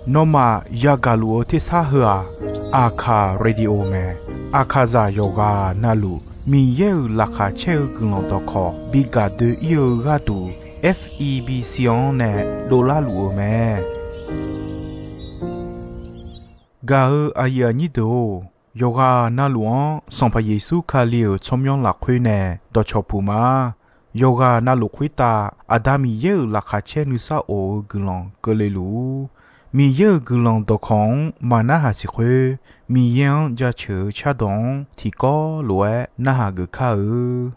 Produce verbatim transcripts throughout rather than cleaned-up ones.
Nawmaf yagaq luf-eu tersar heu-aq, Aqkaq Radio mae. Aqkaqzaq yawqghaq navluf Miqyaer-euq laqkhaq caer-eu guiqlanq dawqkawq bi gaq doe-ir-eu gharduq, F E B C-anr nae dovlar luf-eu mae. Gaq-eu aqyuif aqnyir deuq-or, yawqghaq navluf-anr Sanqpaq Yeqsur Kali-euq tsawrmyanr lafkhoer nae dawqcawq puq ma. Yawqghaq navluf khoertav Aqda Miqyaer-euq laqkhaq caer nuisar of-eu guiqlanq keuvle luf-ur. Miqyaer-euq guiqlanq dawqkawq-anr maqnarhaq siq khoer, Miqyaer-anr jaceuq-eu cardawq-anr tiqkawv lof-aer narhaq geuf kar-eu.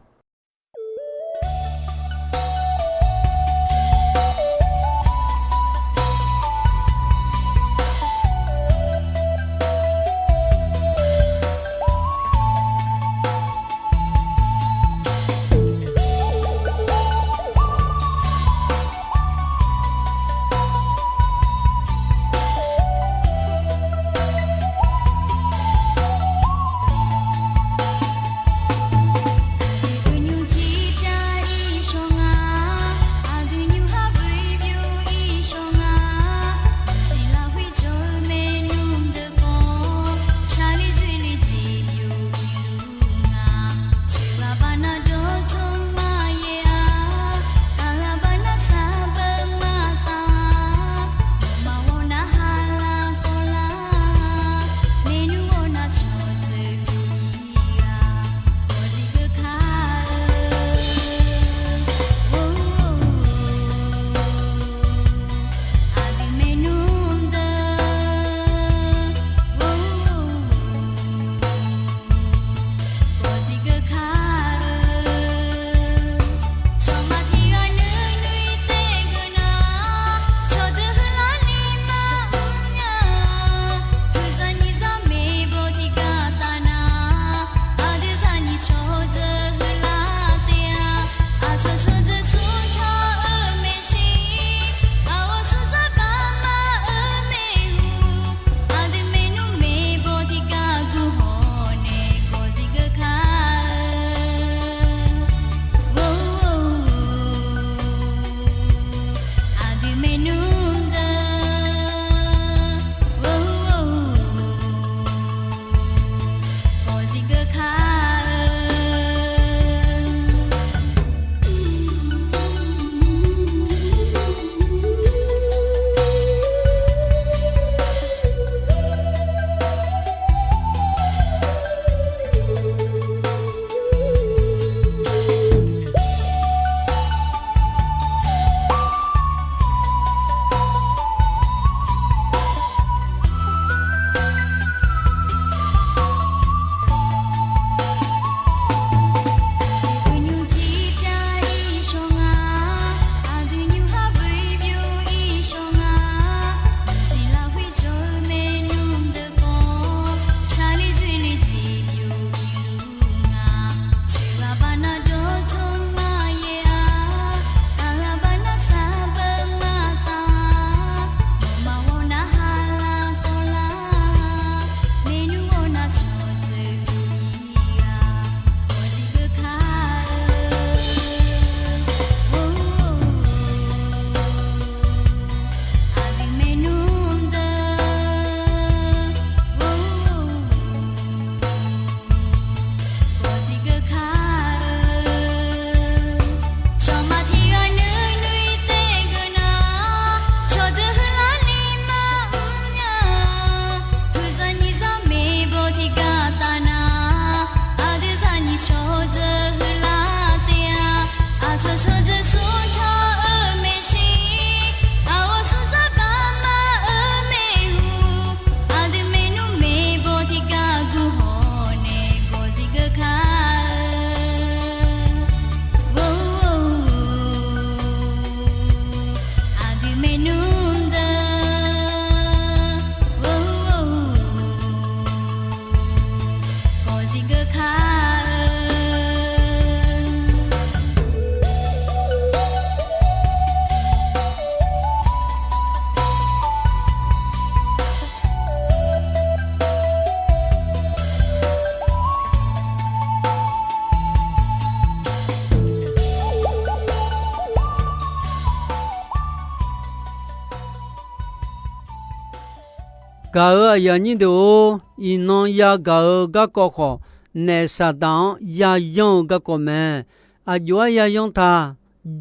Gaq-euq aqyuif aqnyir deuq-or, iqnan yagaq-eu garkawv khawf, naef Saqdaq-anr yayanr-eu garkawv mae. Aqjox-aer yayanr ta.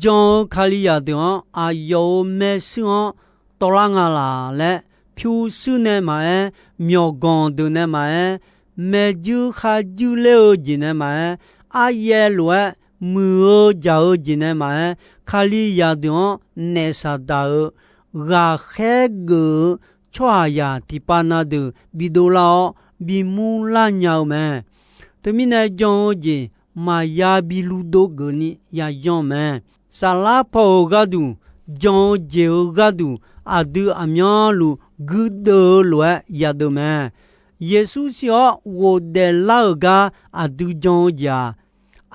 Jan-eu Kalizaq deuq-anr aqyawf-euq maershuir-anr tawvlar nga laq laer, pyurshuir nae maqaer, myawqganq deuq nae maqaer, maeqjuir kharjuir ler-eu jeq nae maqaer, aryaev lof-aer muiq-eu jaq-eu jeq nae maqaer, Kalizaq deuq-anr naef Saqdaq-euq ghaqkhaer geuf-eu tsawrhaqzaq tiqpav na deuq bidov lar-awr, bimur lar nya-eu mae. Teumirnae jan-eu jeq maqya bi luvdov geufni yayanr-eu mae. Saflar paw-euq gharduq, jan-eu jeq-euq gharduq, aqdui aqmyanluf guirdeuv-eu lof-aer yadeuv mae. Yeqsur shir-awr ghofdaef lar-euq gar aqdui jan-eu jeq-aq,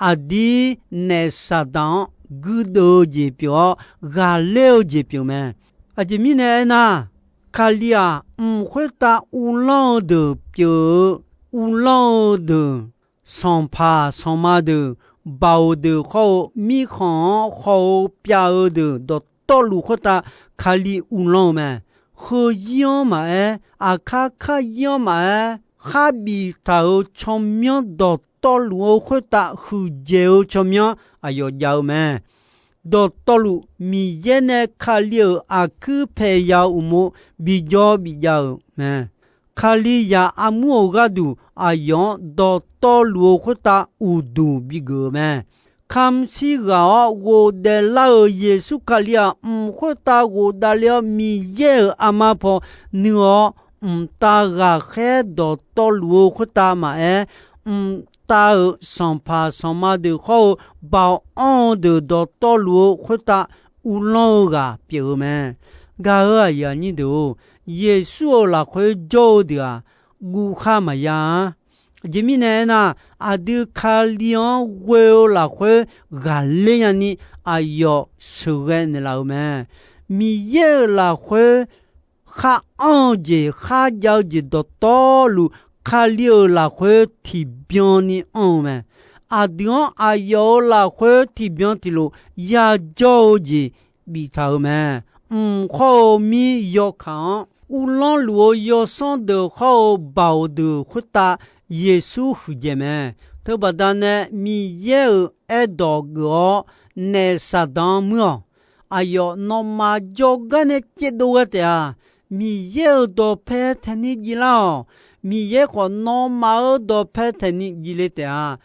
aqdir naef Saqdaq-anr guirdeuv-eu jeq pyeuf-awr, ghaqler-eu jeq pyeuf mae. Aqjeq mirnae aernar, Kali-aq, mq khoertav uvlanr-eu deuq pyeuf-eu, uvlanr-eu deuq, sanqpaq sanqma deuq, baoq deuq khawr-eu, mirkhanq-anr haw-eu pyav-eu deuq dawqtawvluf khoertav Kali uvlanr-eu mae. Heuzir-anr maqaer, aqkar karzir-anr maqaer, kharbif taq-euq tsawrmyanr dawqtawvluf-eu khoertav huiqdzaeq-eu tsawrmyanr aqyawf jav-eu mae. Dawqtawvluf Miqyaer nae Kali-euq aqkuir paeqya-eu uqmov bijawr bijav-euq mae. Kalizaq armur-euq gharduq aqyawf-anr dawqtawvluf-eu khoertav uqduq bigeuf-euq mae. Kamq shir ghaq-awr ghofdaef lar-euq Yeqsur Kali-aq, mq khoertav ghofdav le-awr Miqyaer-euq armar paw nuir-awr, mqtav ghaqkhaer dawqtawvluf-eu khoertav maqaer, mqtav-euq sanqpaq sanqma deuq khawr-eu, baoq anr-eu deuq dawqtawvluf-eu khoertav uvlanr-eu ghaq pyeuf-eu mae. Gaq-euq aqyuif aqnyir deuq-or, Yeqsur-euq lafkhoer jawr-eu deuq-aq, guvkhar maqya-a. Aqjeq mirnae aernar, aqdui Kali-anr ghoe-eu lafkhoer ghaqler nyani aqyawf sheuqghae naeqlaf-euq mae. Miqyaer-euq lafkhoer khar anr-eu jeq, kharjav-eu jeq dawqtawvluf, Kali-euq lafkhoer tiqbyan ni anr-eu mae. Aqdui-anr aqyawf-euq lafkhoer tiqbyan tiqlof yajawr-eu jeq biftaq-euq mae. Mq khawr-eu mir yawkaq-anr uvlanrluf-eu yawsanr deuq khawr-eu baoq deuq khoertav Yeqsur huiqdzaeq mae. Teubaqda nae Miqyaer-euq aerdawq geuf-awr naef Saqdaq-anr muir-awq. Aqyawf nawmaf jawrgar nae caevdov ghae taef-a. Miqyaer-euq dawqpae taeqni jiv lar-awq. Miqyaer khawf nawmaf-euq dawqpae taeqni jiv le taef-a.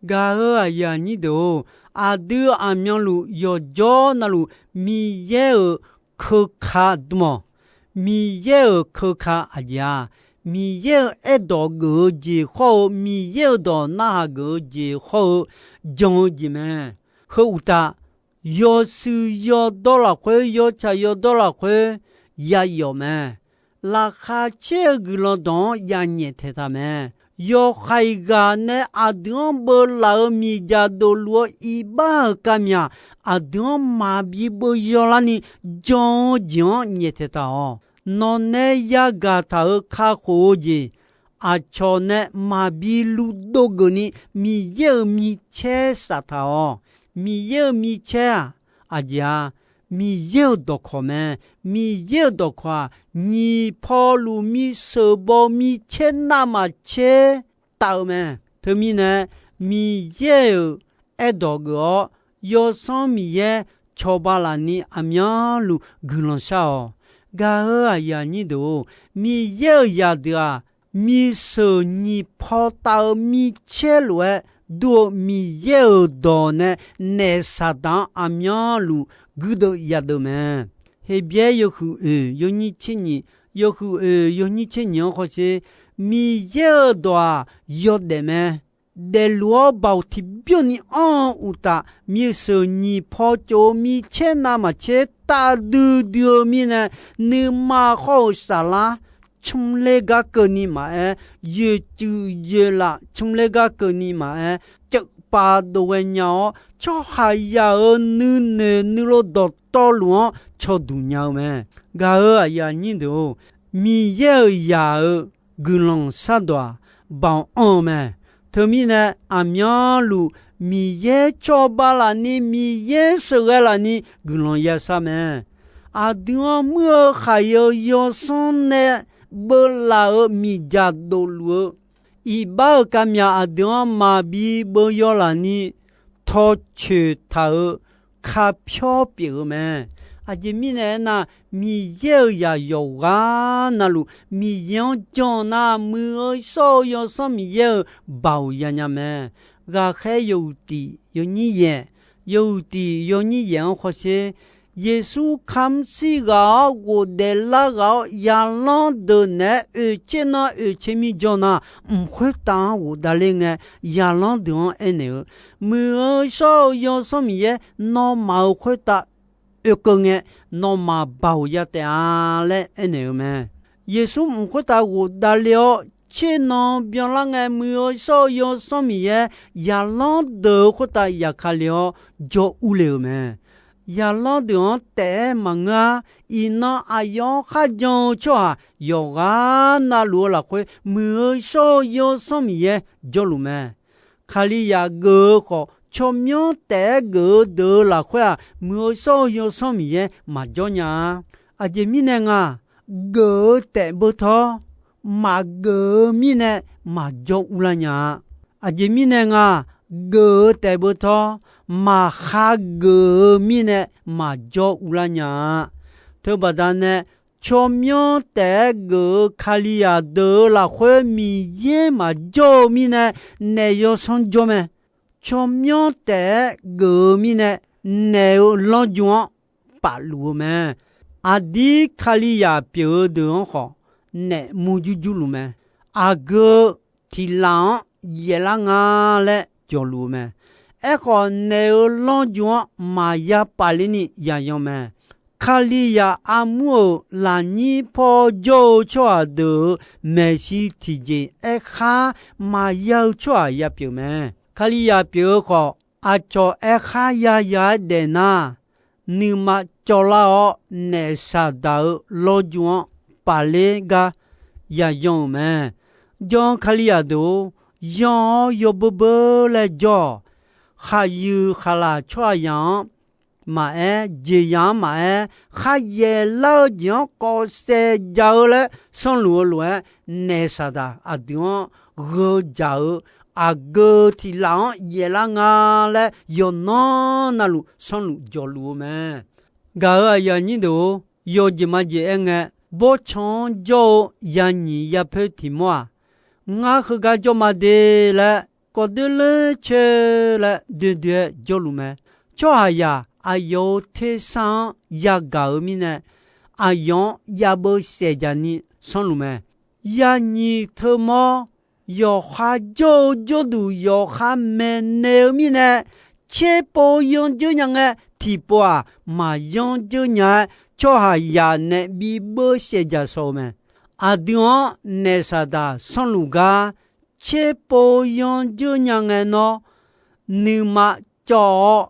Gaq-euq aqyuif aqnyir deuq-or, aqdui aqmyanluf yawqjawr navluf Miqyaer-euq keuka dm-awq. Miqyaer-euq keuka aqjeq-a, Miqyaer-euq aerdawq geuf-eu jeq khawr-eu, Miqyaer-euq dawq narhaq geuf-eu jeq khawr-eu, jan-eu jeq mae. Heu uqtaf, yawshuif yawdawr lafkhoer, yawtsaq yawdawr lafkhoer, yayawf mae. Laqkhaq caer-eu guiqlanq dawq-anr ya nyaeftaeq taq mae. Yawhaiq ghaq nae aqdui-anr beuvlaf-euq miqdzaq dofluf-eu iqbax-euq kavmyaq, aqdui-anr maqbi beuv yawlarni jan-eu jeq-anr nyaeftaeq taq-awq. Nawqnae yagaq taq-euq kakhof-eu jeq, aqcawq nae maqbi luvdov geufni Miqyaer-euq micaer saftaq-awq. Miqyaer-euq micaer-aq, aqjeq-a, Miqyaer-euq dawqkawq mae. Miqyaer-euq dawqkawq-aq, nyiq paw luf misheuq baw micaer navmaqtser taf-eu mae. Teumirnae, Miqyaer-euq aerdawq geuf-awr, Yawsanr Miqyaer cawba lafni aqmyanluf guiqlanq shar-awq. Gaq-euq aqyuif aqnyir deuq-or, Miqyaer-euq zaqdeuq-aq, misheuq nyiq paw taf-eu micaer lof-aer dur-eu Miqyaer-euq dawq nae naef Saqdaq-anr aqmyanluf guirdeuv yadeuv mae. Heqbyaer yawhuiq oeq yawnyir tser nyiq, yawhuiq oeq yawnyir tser nyiq-anr hawsher, Miqyaer-euq dawq-aq, yawdaef mae. Daefluf-awr baoq tiqbyan ni anr-eu uqtaf, misheuq nyiq paw tsof-eu micaer navmaqtser tafdui dui-eu mirnae, nuima khawr-eu saflar cmr ler gar keuvni maqaer, yoeqtsuif yoeqlaf cmr ler gar keuvni maqaer, ceuvpav dov ghaenya-awr, tsawrhaqzaq-euq nuinoeq nuilov dawqtawvluf-anr cawduq nya-eu mae. Gaq-euq aqyuif aqnyir deuq-or, Miqyaer-euq zaq-euq guiqlanq shardawq-aq, baoq anr-eu mae. Teumirnae, aqmyanluf Miqyaer cawba lafni, Miqyaer sheuqghae lafni guiqlanq yashar mae. Aqdui-anr muir-eu khaqyae-eu yawsanr nae beuvlaf-euq miqdzaq dofluf-eu, iqbax-euq kavmyaq aqdui-anr maqbi beuv yawlaf ni tawcoeq taq-euq kapyawr pyeuf-eu mae. Aqjeq mirnae aernar, Miqyaer-euq zaq yawqghaq navluf Miqyaer-anr jan nar, muiq-eu shawr-eu Yawsanr Miqyaer-euq baoq yanya mae. Ghaqkhaer yawhuiq tiq yawnyir yaeq, yawhuiq tiq yawnyir yaeq-anr hawsher, Yeqsur kamr shir ghaq-awr ghofdaef lar ghaq-awr, zaqlanr deuq naeq-aer oeqtser nan oeqtser mir jawr nar, mq khoertav-anr ghofdav ler ngae, zaqlanr deuq-anr aernaeq-eu, Muiq-eu shawr-eu Yawsanr Miqyaer, nawmaf-euq khoertav oekeuv ngae, nawmaf baoq ya taef-a laer aernaeq-eu mae. Yeqsur mq khoertav ghofdav le-awr, tser nan byanlar ngae, muiq-eu shawr-eu Yawsanr Miqyaer, zaqlanr deuq-euq khoertav yaqkale-awr jawr urle-euq mae. Zaqlanr deuq-anr taef-aer maqngeur-ar, iqnan aqyawf-anr kharjan-eu tsawrhaq yawqghaq navluf-eu lafkhoer, muiq-eu shawr-eu Yawsanr Miqyaer jawrluf mae. Kalizaq geuf-eu khawf, tsawrmyanr taef-aer geuf-eu deuq-euq lafkhoer-aq, muiq-eu shawr-eu Yawsanr Miqyaer maqjawr nya-a. Aqjeq mirnae nga, geuf-eu taef beutawr, maqgeuf-eu mirnae maqjawr urlar nya-a. Aqjeq mirnae nga, geuf-eu taef beutawr, maqkha geuf-eu mirnae maqjawr urlar nya-a. Teubaqda nae, tsawrmyanr taef-aer geuf-eu Kalizaq deuq-euq lafkhoer Miqyaer maqjawr-eu mirnae, naef yawsanr jawr mae. Tsawrmyanr taef-aer geuf-eu mirnae, naef-euq lanrjm-anr pafluf-eu mae. Aqdir Kalizaq pyeuf-eu deuq-anr khawf, naef murjur jurluf mae. Aqgeu tiq laf-anr yaeflar nga laer jawqluf-eu mae. Aerkhawf, naef-euq lanrjm-anr maqya pafler ni yayan mae. Kalizaq armur-euq lafnyir paw jawr-eu tsawrhaq deuq-euq maeqshi tiqjeq aerkhar maqya-eu tsawrhaq ya pyeuf mae. Kalizaq pyeuf-eu khawf, aqcawq aerkhar yaya-aer daef nar, nuima cawvlar-awr naef Saqdaq-euq lanrjm-anr pafler gar yayan-euq mae. Jan Kalizaq deuq-or, yan-awr yawbeur beur laer jawr-awq. Khaqyuif khaqlaq tsawrhaqzaq-anr maqaer, jeqzaq-anr maqaer, kharyaef lar-eu jeq-anr kawv saef jaq-eu laer sanrluf-eu lof-aer, naef Saqdaq aqdui-anr gheu jaq-eu aqgeu tiq laf-anr yaeflar nga laer yawqnan navluf sanrluf jawqluf-eu mae. Gaq-euq aqyuif aqnyir deuq-or, yawjeq majeq aerngae, bawrtsanq-anr jawr-eu yanyiq yapoer tiq mawr-aq, ngar heugar jawr ma de laer kawv doer ler coer laer doe doe-aer jawrluf mae. Tsawrhaqzaq aqyawf-euq tersar-anr yagaq-euq mirnae, aqyawf-anr yabeu saef jaq ni sanrluf mae. Yanyiq teumawr yawqha jawr-eu jawrduq yawqha maeqnaeq-eu mirnae, tserpov yanr dzeur nya ngae, tiqpov-aq maqyanr dzeur nya-aer, tsawrhaqzaq nae bibeu saef jaq shawr-eu mae. Aqdui-anr naef Saqdaq sanrluf gar tserpov yanr dzeur nya ngae nawr, nuima cawv-awr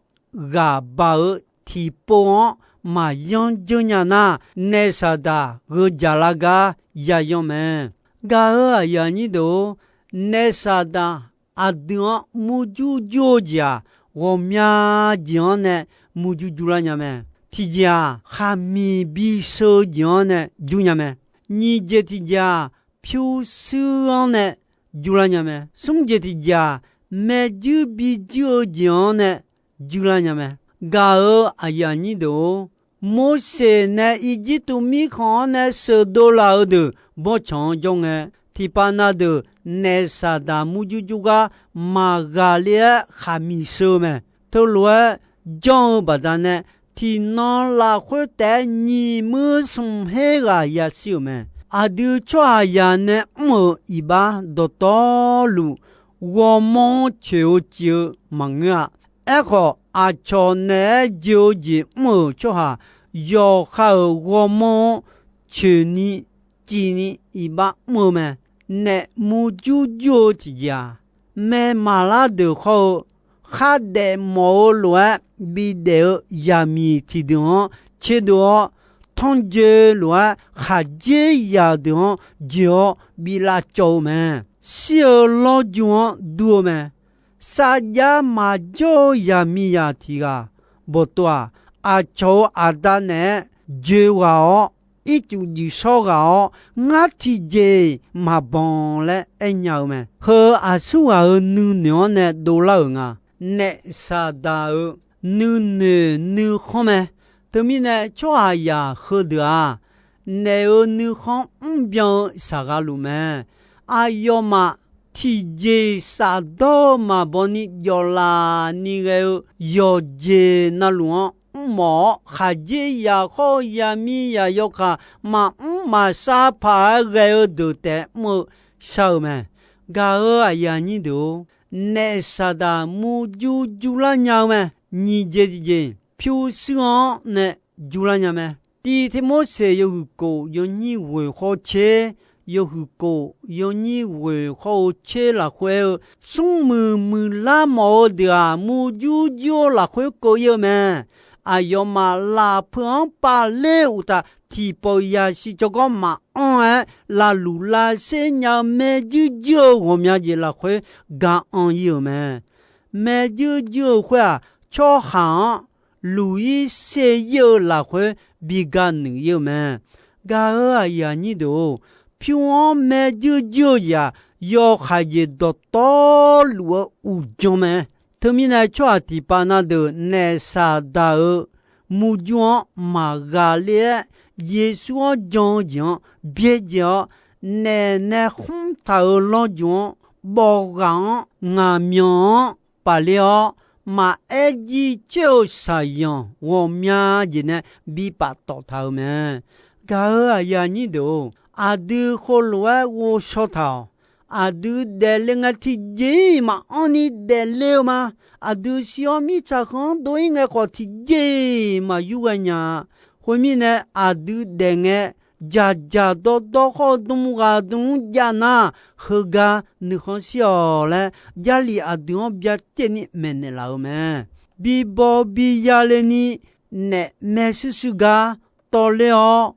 ghaq baq-eu tiqpov-anr maqyanr dzeur nya nar, naef Saqdaq gheu jaq lar gar yayan mae. Gaq-euq aqyuif aqnyir deuq-or, naef Saqdaq aqdui-anr murjur jur-eu jeq-aq, ghawqmya jeq-anr nae murjur jurlar nya mae. Tiqjeq-aq, khaqmiq bisheu-eu jeq-anr nae jur nya mae. Nyiq jeq tiqjeq-aq, pyurshuir-anr nae jurlar nya mae. Smr jeq tiqjeq-aq, maerjuir bijuir-eu jeq-anr nae jurlar nya mae. Gaq-euq aqyuif aqnyir deuq-or, Morseq nae Irjirtuv mirkhanq-anr nae sheuqdov laf-eu deuq bawrtsanq-anr jawr ngae, tiqpav na deuq naef Saqdaq murjur jur gar maqghaqle-aer khaqmiq sheu-eu mae. Teulof-aer janr-eu baqdanae, tiqnan lafkhoer taef-aer nyiq muir smq her ghaq yashir-euq mae. Aqdui tsawrhaqzaq nae mr-euq iqbax dawqtawvluf, ghawrmawr-anr coeq-eu civ-eu maqngeur-a. Aerkhawf, aqcawq naeq-aer joe-eu jeq mr-euq tsawrhaq yawqha-euq ghawrmawr-anr coeqni civni iqbax mr-eu mae. Naef murjur jur-eu tiqjeq-aq, maermaqlar deuq hawr-eu, khardaef mawf-eu lof-aer bidaef-eu zaqmiq tiqdeuq-anr tserdov-awr, tanrjoe lof-aer khaqdzerzaq deuq-anr joe-awr bi lavcawv-eu mae. Shir-eu lawrju-anr dur-eu mae. Sarjax maqjawr-eu zaqmiqzaq tiq ghaq bawqtov-aq, aqcawq-euq aqda naeq-aer joeghaq-awr, ircuf juif shawr ghaq-awr, ngar tiqjeq-iq maqbanq laer aernya-eu mae. Heu aqsur ghaq-euq nuinoeq-anr nae dovlar-euq nga. Naef Saqdaq-euq nuinoeq nuikhanr mae. Teumirnae tsawrhaqzaq heudeuq-aq, naef-euq nuikhanr mrbyan-eu shaqgha luf mae. Aqyawfmaf tiqjeq-iq shafdawr-eu maqbaw ni jawf laf ni ghae-eu yawqjeq navluf-anr mrmawf-awr, khaqdzerzaq khawr-eu yamir zaq yawkaq maqmr maqshav paq-aer ghae-eu deuq taef mr-eu shar-eu mae. Gaq-euq aqyuif aqnyir deuq-or, naef Saqdaq murjur jurlar nya-eu mae. Nyiq jeq tiqjeq pyurshuir-anr nae jurlar nya mae. Tiq Tirmorseq yawhuiq kof yawnyir ghoeq khawr tser, yawhuiq kof yawnyir ghoeq khawr-eu tser lafkhoer-eu, smrmuiq muiqlar mawf-eu deuq-aq, murjur jur-eu lafkhoer keuv ir-eu mae. Aqyawfmaf lafpeu-anr pavler uqtaf, tiqpawf yaqsiq tsawrganr maqanr-aer, lavluq lavsher nya-eu maerjuir juir-eu ghawqmya jeq lafkhoer ga anr ir-euq mae. Maerjuir juir-eu khoer-aq, tsawrhaq-anr luq ir ser ir-eu lafkhoer bi ga nuiq ir-eu mae. Gaq-euq aqyuif aqnyir deuq-or, pyur-anr maerjuir juir-eu jeq-aq, yawkhav jeq dawqtawvluf-eu uqdzan mae. Teumirnae tsawrhaq tiqpav na deuq naef Saqdaq-euq murjur-anr maqghaqler-aer, Yeqsur-anr jan-eu jeq-anr byaerdzae-awr, naef nae khmr taq-euq lawrjeuq-anr bawq ghaq-anr ngaqmyanq-anr pafler-awr, maqaer jircoer-eu shaqzanq ghawqmya jeq nae bi paftawf taq-euq mae. Gaq-euq aqyuif aqnyir deuq-or, aqdui khoerlof-aer ghovshaw taq-awq. Aqdui daefle ngae tiqjeq-iq maqanr ni daefle-eu ma. Aqdui shir-awr mirtsaq heu-anr dov ir ngae khawf tiqjeq-iq maqyur ghae nya-a. Khoermirnae, aqdui daef ngae, dzaqdzaq dawrdawr khawr-eu dm ghaq dm lmr jav nar, heugar nuikhanr shir-awq laer, Jarlif aqdui-anr byacaevni maeqnaeq laf-euq mae. Bibaw biya le ni naef maershuir shuir gar tawvler-awr,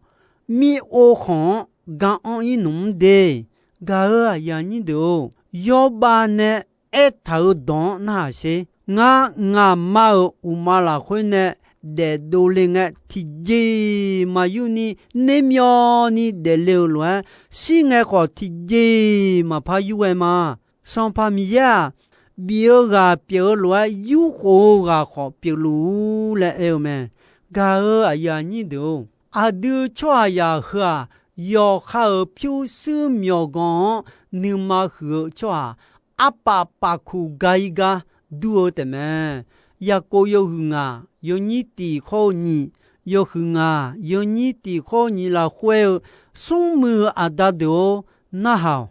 mir ov khanq-anr ga anr ir nmq mr de. Gaq-euq aqyuif aqnyir deuq-or, yawrbav nae aertaq-euq dawq-anr narhaq sher. Ngar, ngaqma-euq uqma lafkhoer nae daefdov le ngae, tiqjeq-iq maqyur ni nermyawvni daefle-euq lof-aer, shir ngae khawf tiqjeq-iq maqpar yur ghae ma. Sanqpaq Miqyaer-aq, bif-eu ghaq pyeuf-eu lof-aer, yurkhof-eu ghaq khawf pyeufluf-ur laer aer-eu mae. Gaq-euq aqyuif aqnyir deuq-or, aqdui tsawrhaqzaq heu-aq, yawqha-euq pyurshuir myawqganq-anr nuima huiq-eu tsawrhaq arpaf paf kuq ga ir gar dur-eu taefmae. Yaqkov yawhuiq ngaq yawnyir tiq khawr-eu nyiq, yawhuiq ngaq yawnyir tiq khawr-eu nyiq lafkhoer-eu, smrmuiq aqda deuq-or, narhaq-awq.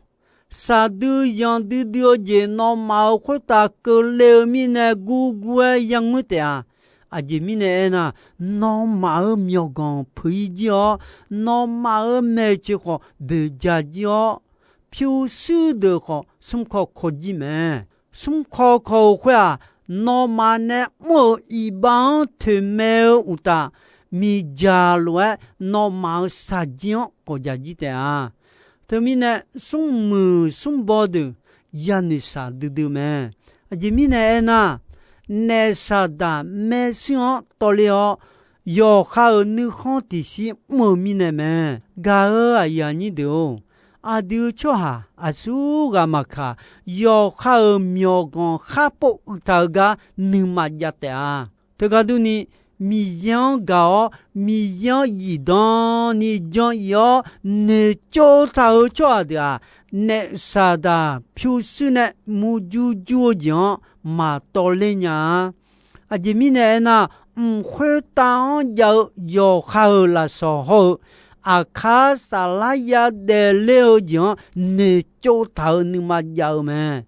Shaqdui yanq duidui-eu jeq nawmaf-euq khoertav keuvle-eu mirnae gurgur-aer yangoer taef-a. Aqjeq mirnae aernar, nawmaf-euq myawqganq peuq ir jir-awr, nawmaf-euq maeqtsoeq khawf boeqdzaq jir-awr, pyurshuir deuq khawf smrkawv kawv jir mae. Smrkawv kawv-eu khoer-aq, nawmaf nae mr-euq iqbax-anr toeqmae-eu uqtaf, miqdzaq lof-aer nawmaf-euq shaqjir-anr kawqdzaq jir taef-a. Teumirnae, smrmuiq smrbaw deuq yanoeq shaq duidui mae. Aqjeq mirnae aernar, naef Saqdaq maershuir-anr tawvler-awr, yawqha-euq nuikhanr tiqshir mr-eu mirnae mae. Gaq-euq aqyuif aqnyir deuq-or, aqdui tsawrhaq aqsur ghaq maqkaq, yawqha-euq myawqganq kharpov uiqtaq-eu gar nuima jav taef-a. Teugar durni, Miqyaer-anr gaq-awr, Miqyaer-anr zifdan ni jan if-awr noeqtsov taq-euq tsawrhaq deuq-aq, naef Saqdaq pyurshuir nae murjur jur-eu jeq-anr maqtawvler nya-a. Aqjeq mirnae aernar, mq khoertav-anr jav-eu yawqha-euq lafsawq hawr-eu, aqkar saflar yadaef ler-eu jeq-anr noeqtsov taq-euq nuima jav-eu mae.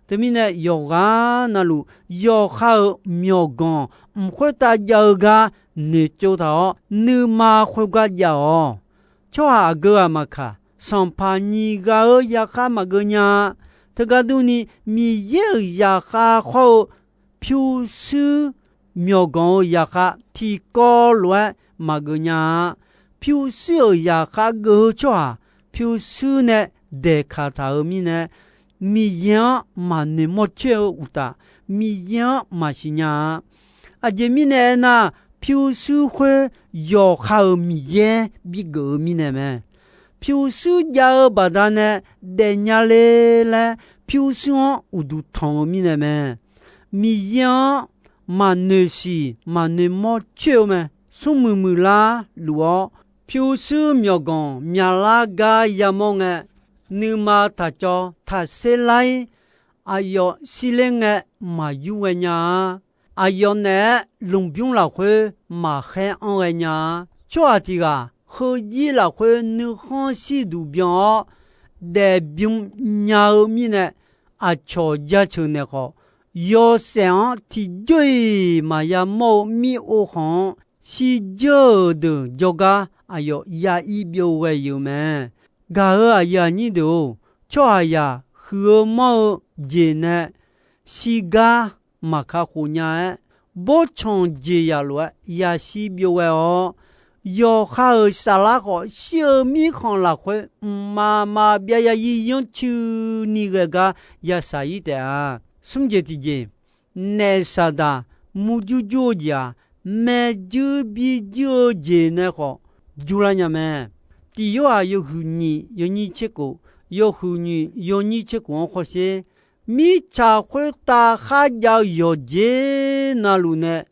Teumirnae yawqghaq navluf, yawqha-euq myawqganq mq khoertav jav-eu gar noeqtsov taq-awr, nuima khoergar jav-awq. Tsawrhaq aqgeu ghaq maqkaq, sanqpaq nyiq ghaq-euq zaqkhav maqgeuf nya-a. Teugar durni, Miqyaer-euq zaqkhav khawr-eu pyurshuir myawqganq-euq zaqkhav tiqkawv lof-aer maqgeuf nya-a. Pyurshuir-euq zaqkhav geuf-eu tsawrhaq, pyurshuir nae daeqkaq taq-euq mirnae, Miqyaer-anr maqnoeq mawrcoer-eu uqtaf, Miqyaer-anr maqsiq nya-a. Aqjeq mirnae aernar, pyurshuir khoer yawqha-euq Miqyaer bigeuf-eu mirnae mae. Pyurshuir jav-eu baqdanae daefnya le laer pyurshuir-anr uqduq tanq-eu mirnae mae. Miqyaer-anr maqnoeq siq maqnoeq mawr coer-eu mae. Smrmuiq muiqlar luf-awr, pyurshuir myawqganq myaqlar gar yamawr ngae, nuima taqcawv taqser lar-ir. Aqyawf shirler ngae maqyur ghaenya-a. Aqyawf naeq-aer lmqbymr lafkhoer maqkhaer anr ghaenya-a. Tsawrhaq tiq ghaq heuzir lafkhoer nuikhanr shirduq byan-awr, daefbym nya-eu mirnae, aqcawq jaceuq naeq khawf, yawshaef-anr tiqjawr-iq maqya mawr-eu mir-or khanq-anr shirdzeur-euq deuq jawrgar aqyawf ya ir byov ghae-euq mae. Gaq-euq aqyuif aqnyir deuq-or, tsawrhaqzaq huiq-eu manr-eu jeq nae shirgar maqka khof nya-aer, bawrtsanq jeq yaq lof-aer yashir byov ghae-awr, yawqha-euq saflar khawf shir-eu mirkhanq lafkhoer mqmaq maqbyav ya yir yanrcuini ghae gar ya shaq-ir taef-a. Smr jeq tiqjeq, naef saqdaq murjur jur-eu jeq-aq, maerjuir birjuir-eu jeq nae khawf jurlar nya mae. Tiq Yorhaq yawhuiq nyiq yawnyir tser khof, yawhuiq nyiq yawnyir tser khof-anr khawf sher, mirtsaq khoertav kharjav-eu yawqjeq navluf nae,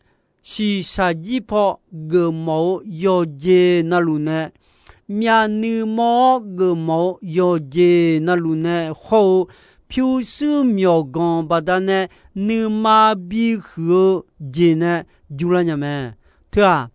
shiqshaq jir paw geufmawf-eu yawqjeq navluf nae, myavnuiv mawr-awr geufmawf-eu yawqjeq navluf nae hawr-eu, pyurshuir myawqganq baqdanae nuima bihuiq-eu jeq nae jurlar nya mae. Teu-aq,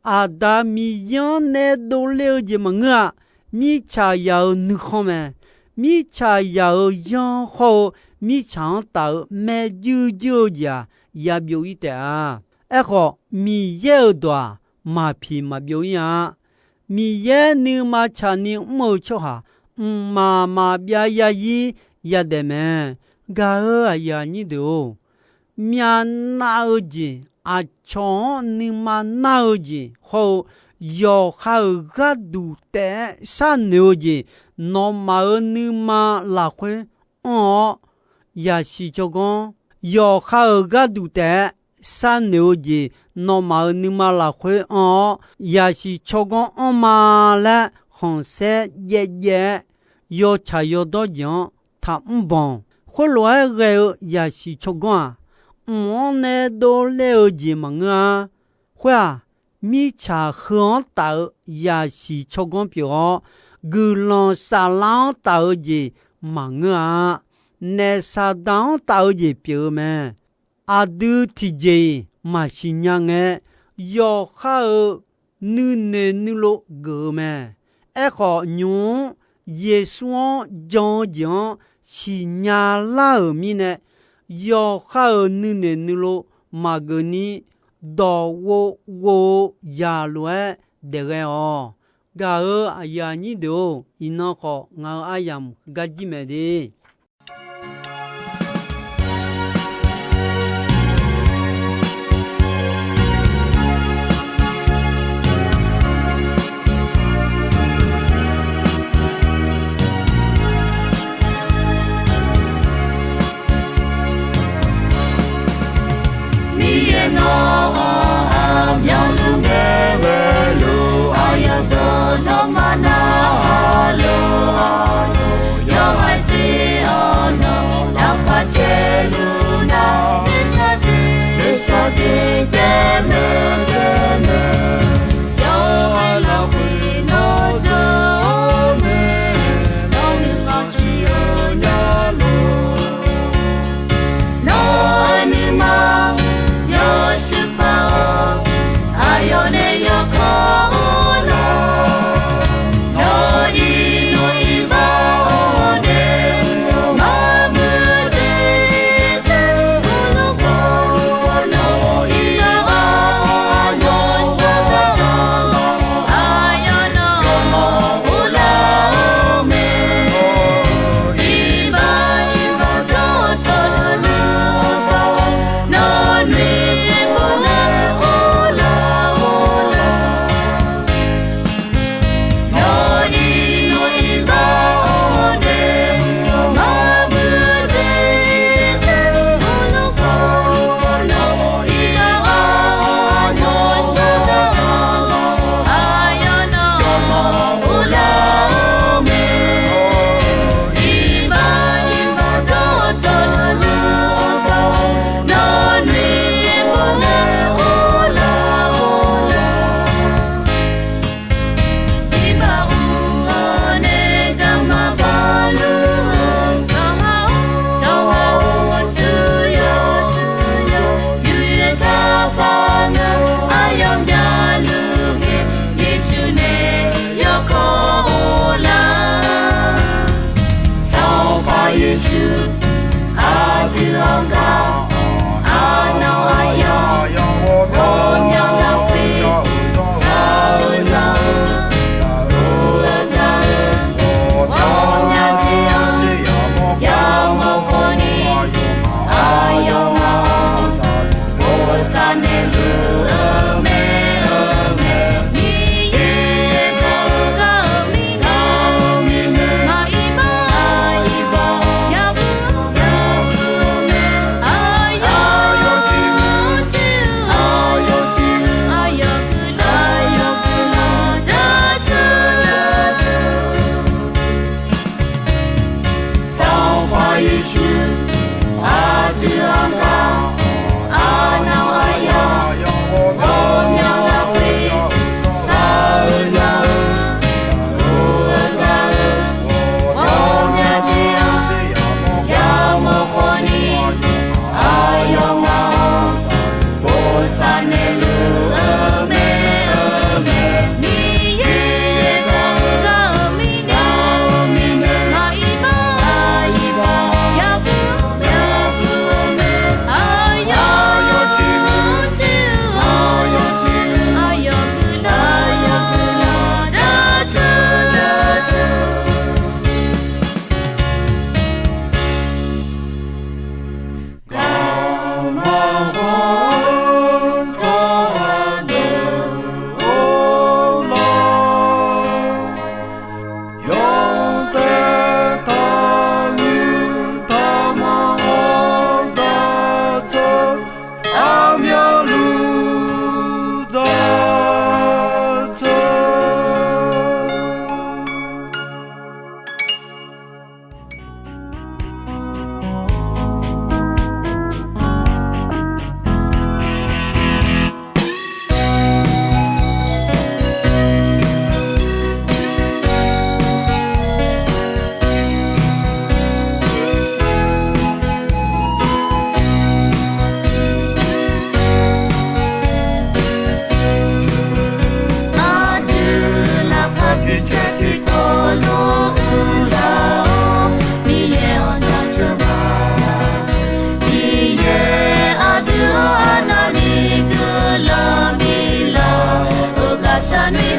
Aqda Miqyaer-anr nae dovler-eu jeq maqngeur-a. Mirtsaqzaq-euq nuikhanr mae. Mirtsaqzaq-euq yanr hawr-eu mirtsaq-anr taf-eu maerjuir juir-eu jeq-aq, yabyov-ir taef-a. Aerkhawf, Miqyaer-euq dawq-aq, maqpiq maqbyov-ir-a. Miqyaer nuima tsaqni mr-eu tsawrhaq mqmaq maqbyav ya yir yadaef mae. Gaq-euq aqyuif aqnyir deuq-or, myavnav-eu jeq, aqcawq-anr nuima nar-eu jeq hawr-eu, yawqha-euq gharduq taef-aer sharnoeq-eu jeq, nawmaf-euq nuima lafkhoer anr-awr yaqsiq tsawrganr, yawqha-euq gharduq taef-aer sharnoeq-eu jeq, nawmaf-euq nuima lafkhoer anr-awr yaqsiq tsawrganr anrma laer khanqsaer jaev jaev-aer, yawtsaq yawdawr jeq-anr taqmr banq. Khoerlof-aer ghae-eu yaqsiq tsawrganr-aq, mq-anr nae dovler-eu jeq maqngeur-a. Khoer-aq, mirtsaq heu-anr taf-eu yaqsiq tsawrganr pyeuf-awr, guiqlanq saflar-anr taf-eu jeq maqngeur-a. Naef saqdaq-anr taf-eu jeq pyeuf-eu mae. Aqdui tiqjeq-iq maqsiq nya ngae, yawqha-euq nuinoeq nuilov geuf-eu mae. Aerkhawf, nymq-mr Yeqsur-anr jan-eu jeq-anr siqnya lar-euq mirnae, yawqha-euq nuinoeq nuilov maqgeuf ni, dawq ghov ghov-eu zaq lof-aer daef ghae-awq. Gaq-euq aqyuif aqnyir deuq-or, iqnan khawf ngaq-euq aryamq heugar jir mae de. Miqyaer nawr-aq, aqmyanluf ngae ghaeluf aqyawf deuq nawmaf narhaq lof-a. Yawhaiq jeq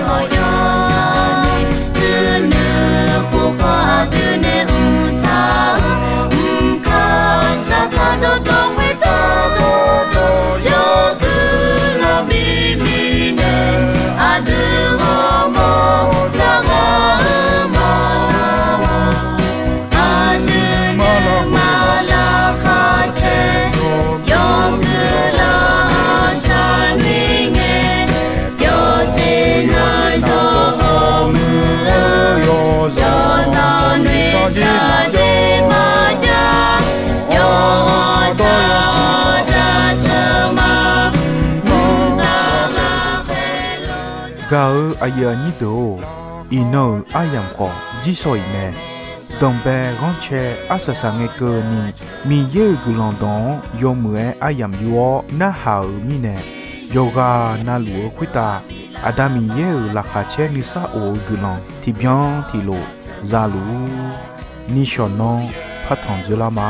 Hawq yawni, duinuir pov khawf aqdui nae mqtaq-eu, mqkaq saqkaq dawrdawr khoertav dawrdawr yawguiq lanq bi mirnae, aqdui ghawrmawr zaqghaq-eu ma. Aqdui nuima laqkhaq caer, yawguiq lanq shaqni ngae, yawqjeq navzawr hawmuiq-eu yawzanr noeqshaq jeq maqjav, yawqha taq jaceuq ma. Mqtav lafkhaer lawr. Gaq-eu aqyuif aqnyir deuq-or, iqnan-euq aryamq khawf jirshaw-iq mae. Danqbae ghanrcae arsaq saq ngae keuvni, Miqyaer-euq guiqlanq dawq-anr yawmuiq-aer aryamq yur-awr narhaq-euq mirnae, yawqghaq navluf-eu khoertav Aqda Miqyaer-euq laqkhaq caer nuisar of-eu guiqlanq tiqbyan tiqlof za luf-ur. Nishawq nanr partanq dzoerlar ma.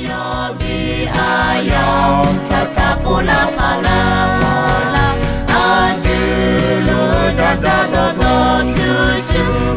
Yawbi aryamq tsaqtsaq povlar paqlar paqlar, aqdui luf-eu dzaqdzaq dawqdawq pyurshuir